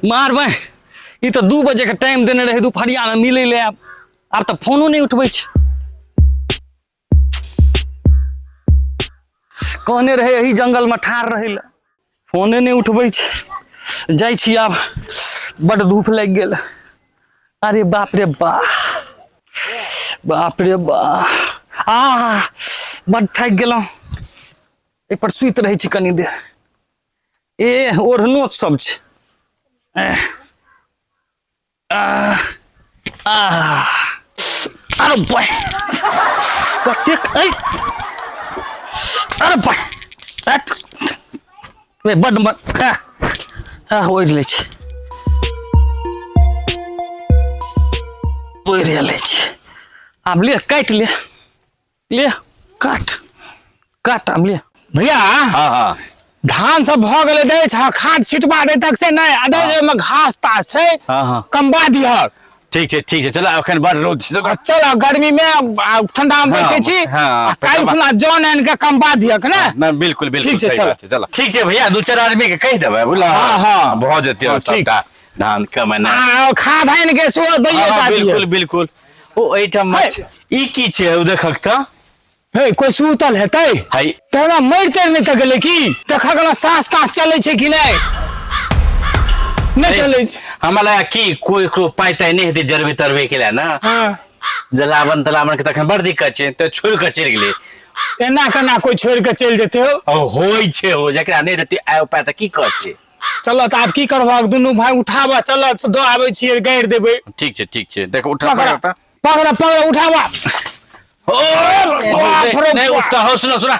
मारबै ई तऽ 2 बजे के टाइम देने रहै दुपहरिया में मिलै ले। आब आब तऽ फोनो नहि उठबै छै। कहने रहै एहि जंगल में ठाढ़ रहै लए, फोने नहि उठबै छै। जाइ छी आब, बड्ड धूप लागि गेल। अरे बाप रे बा, बाप रे बा, आ बड्ड थाकि गेलहुँ। एहिपर सुति रहै छी कनी देर। ए ओढ़नो सब छै। आ आ अरे बाय कतेक ऐ अरे बाय रे बड मत आ ओढ़ि लै छी, ओढ़ि लै छी। आब ले काटि ले, ले काट काट आब ले। भैया हाँ हाँ धान सब भऽ गेलै, दै छ खाद छिटबा दे तक से नहि, आ दै ओहिमे घास तास छै। हाँ, हाँ। कमबा दिहक। ठीक छै, ठीक छै, चल एखन बड़ रौद छै। आ चल गर्मी में आ ठंडा में बैठे छी। हाँ, आ काल्हि खुना जन आनि के कमबा दिहक ने। ना बिल्कुल बिल्कुल ठीक छै, सही चल। बात छै, चल ठीक छै भैया, दू चारि आदमी के कहि देबै बुझल। हाँ, हाँ। भऽ जेतै हाँ, ठीक। सबटा धान कमेनाइ। आ खाद आनि के सेहो दैये हाँ, टा हाँ, दिहक। बिल्कुल बिल्कुल। ओ एहिठाम हे। ई की छै ओ देखक तऽ। हे कोई सुतल हेतै है तोरा मरि तरि नहि तऽ गेलै की? देखक ना साँस ताँस चलै छै कि नहि? नहि चलै छै। हमरा लगा की कोई ककरो पाइ ताइ नहि हेतै जरबे तरबे के लिए ना। हाँ। जलावन तलावन के तखन बड़ दिक्कत छै तऽ छोड़ि कऽ चलि गेलै। एना केना कोई छोड़ि कऽ चलि जेतै हो? ओ होइ छै ओ जकरा नहि रहतै आय उपाय तऽ की करतै। चल तऽ आब की करबहक, दुनू भाय उठाबऽ चल दऽ आबै छियै गाड़ि देबै। ठीक छै ठीक छै, देख उठा पकड़ा पकड़। पकड़ा पकड़ा उठाबऽ। ओ बाप रे नहीं बाप। उठता हो, सुनो सुना,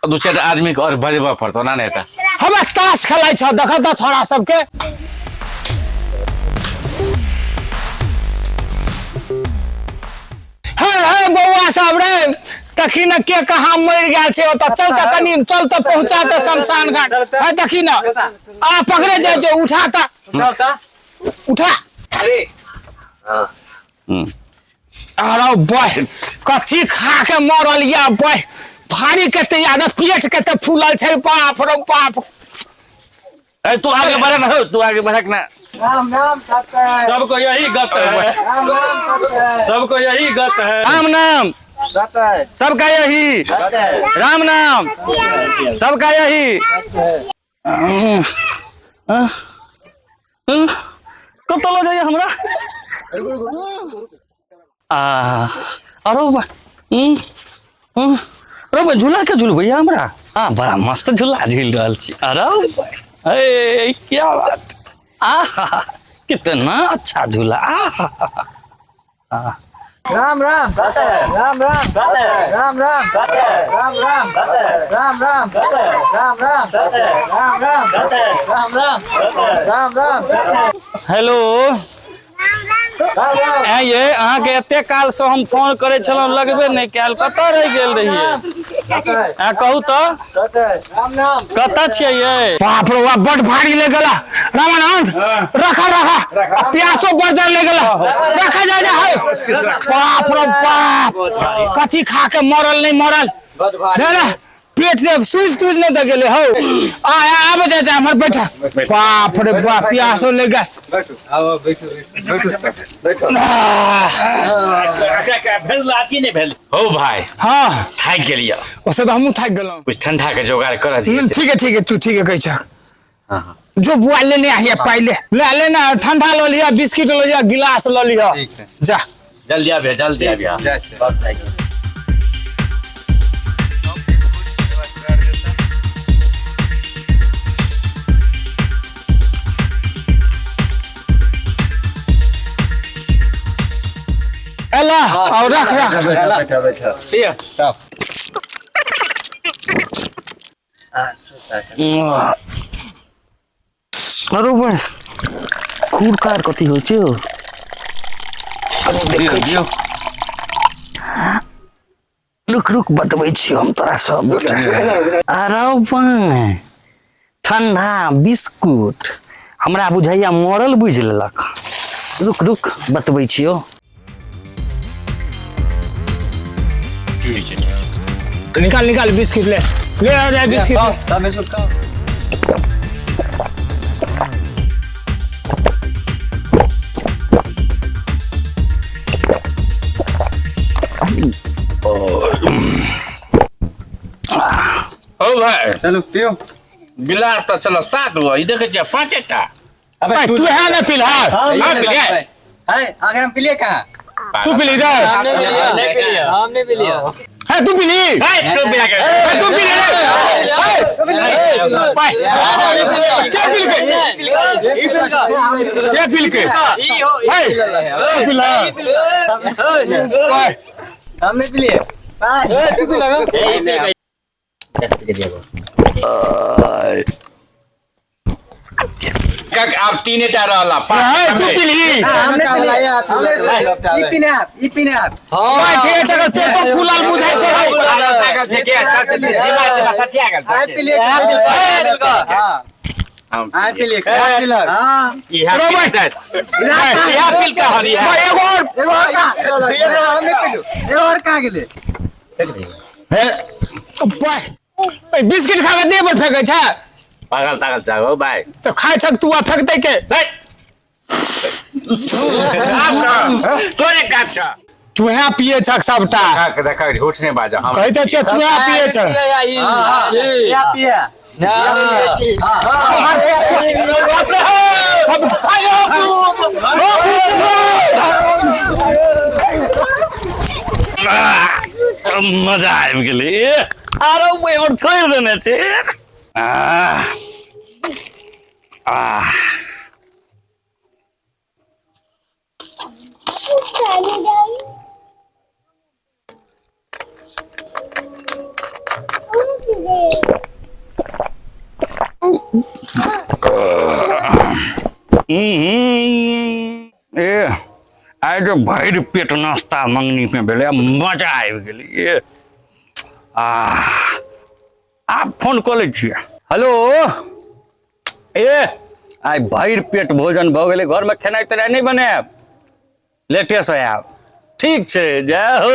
दू चारि आदमी के और बजबऽ पड़तो ना, नहीं तऽ हमरा ताश खेलाइ छ देख तऽ छोड़ा सबके। हे हे बौआ सब रे, देखी न के कहाँ मरि गेल छै ओतऽ। चल तऽ कनी चल तऽ पहुँचा तऽ शमशान घाट। हे देखी न आ पकड़े जाइ छै, उठा तऽ उठा। अरे बह कथी खा के मरल या बह, भारी कते याद पेट कते फूलल छै, बाप रे बाप। ए तू आगे बढ़ ना, तू आगे बढ़ ना। राम नाम सत्य है, सबको यही गत है, राम नाम सत्य है, सबको यही गत है। राम नाम सत्य है, सबका यही, सत्य है, राम नाम सबका यही। कतऽ लऽ जाइए हमरा? आ अरे बा, अरे बा, झूला के झूलबैया हमरा? हाँ बड़ा मस्त झूला झूल रहल छी। अरे बा, ए क्या बात, आहा कितना अच्छा झूला। आहा राम राम सत्य है, राम राम सत्य है, राम राम सत्य है, राम राम सत्य है, राम राम सत्य है, राम राम सत्य है, राम राम सत्य है, राम राम सत्य है, राम राम सत्य है। हेलो राम राम। ऐं ये अहाँके एते काल से हम फोन करै छलहुँ लगबे नहि कयल, कतऽ रहि गेल रहियै? सत्य है, ऐं कहू तऽ सत्य है, राम नाम। कतऽ छियै ये? बाप रे बाप बड भारी ले गेला रामानंद, रखा रखा, प्यासो बजर ले गेला, रखा जा जा है। बाप रे बाप कथी खा के मरल नहीं मरल, रे रे पेट से सूज तूज नहीं दे गेले हो। आ आ आब जा जा हमर बैठा। बाप रे बाप प्यासो ले गेल। आओ बैठो बैठो बैठो। हो भाई हाँ थाकि गेलियै। ओसे तऽ हमहूँ थाकि गेलहुँ। कुछ ठंडा के जोगाड़ कर दियै। ठीक है ठीक है, तू ठीक है कहै छह। जो बुआ लेने आहिए पाइ ले ले लेना, ठंडा लऽ लिअ, बिस्किट लऽ लिअ, गिलास लऽ लिअ, जा जल्दी आबिया, जल्दी आबिया। एला और रख रख। बैठो बैठो। अरे भाई खूब कार कथी होइ छै? दियौ दियौ। रुक रुक बतबै छी हम तोरा सब। अरे भाई ठंडा बिस्कुट हमरा बुझाइया मरल बुझि लेलक। रुक रुक बतबै छियौ। निकाल निकाल बिस्किट ले ले आ जा बिस्किट ले। चलू पियो। गिलास तऽ चलो 7 गो, ई देखै छियै 5 टा। अबे तू है ना फिलहाल। हाँ, पिलिए। है आखिर हम पिलिए कहाँ? तू पिली रे। हमने पिलिया, हमने पिलिया। है तू पिली। है, तू पिला के। है तू पिली रे। है भाई, क्या पिल के? क्या पिल के? है तू पिला। भाई हमने पिलिए। तू पिला। काक, आब 3 टा रहला, पाँच। है तू पिली। हमने पिलिए, ई पीने आप, ई पीने आप। भाई ठीक है, चल पेट पर फूलल बुझाइ छै। पागल छै के? दिमाग दिमाग सठिया गेल आय छै। पिलिए। हां, आय पिलिए। हां, इहा रो भाई। पिल जाइत। इहा पिल के हन इहा। भाई एगो और। एगो और कहाँ? एगो हमने पिलू, एगो और कहाँ गेलै? हे भाई, बिस्किट खा के देह पर फेंकै छै। पागल तागल छै हो भाई। तऽ खाइ छक तू आ फेंक दै के? आब कहाँ? तोरे काज छ। तू है पिए छक सबटा। देख देख, झूठ नहीं बाजा हम। कहै तऽ छियै तू है पिए छक। या पिया। सब मजा आबि गेलै। आरो एगो छोड़ि देने छै। आह आह, ए आइ जे भरि पेट नाश्ता मंगनी में भेलै, मजा आबि गेलै। ए आह, आब फोन कऽ लै छियै। हेलो, ए आइ भरि पेट भोजन भऽ गेलै। घरमे खेनाइ तेनाइ नहि बनायब, लेटेसँ आयब। ठीक छै, जय हो।